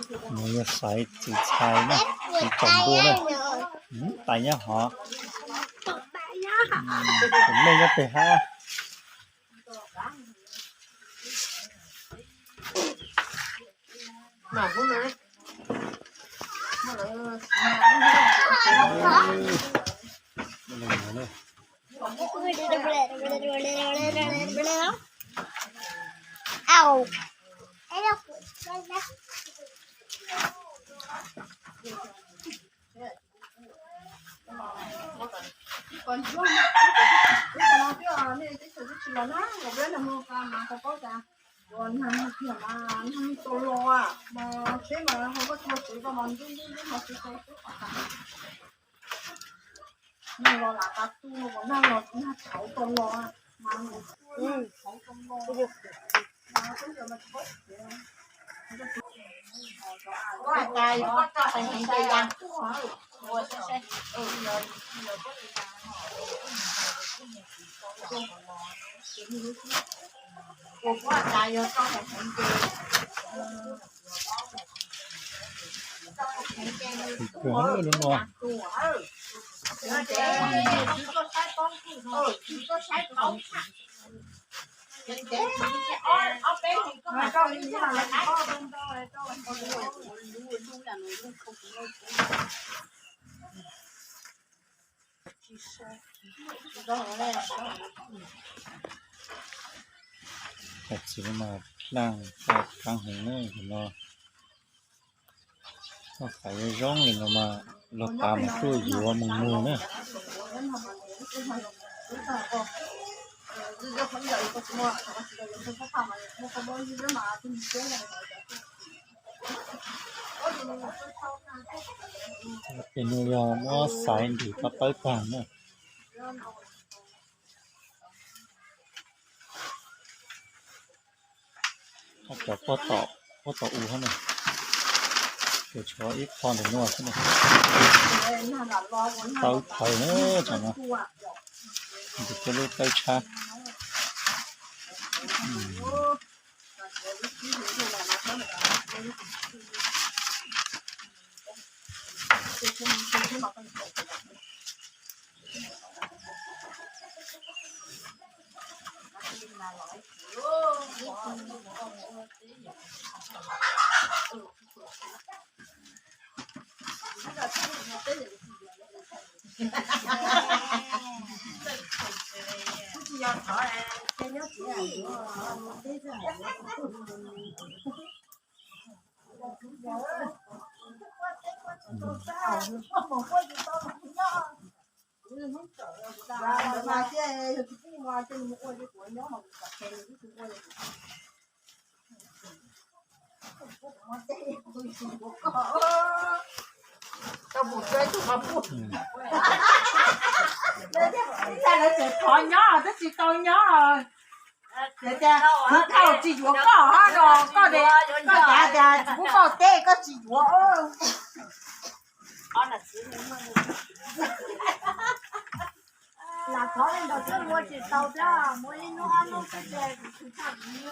Nws yog xaiv txiv txhais na, txiv tsaus ntuj na. Tais nyob hov, tus mej nyob pem hab. Kawg lub no. Cov txiv no mas dlaaj tau kaav heev na no. Koj xaiv zoo zoo li no mas luag tas mus tuaj yuav mus muag na. Ces nws yog muab xaiv ntim pab pawg tag na. Cov puag tom u hab na, ces tshuav ib qho ntawm no xwb na. Tawb plhawv na, tsam no ntim kiag lub tawb tshab. Lawv tseem thov nyob twb tsis tau nyob. Kuv tsis yuav koj hab no, koj, koj cav tias tsis pub koj teb koj tsis yuav. Lam thov li ntawd twb ua tsis tau thiab, muaj ib hnub ob hnub xwb ces kuv tsis tshaj kuv.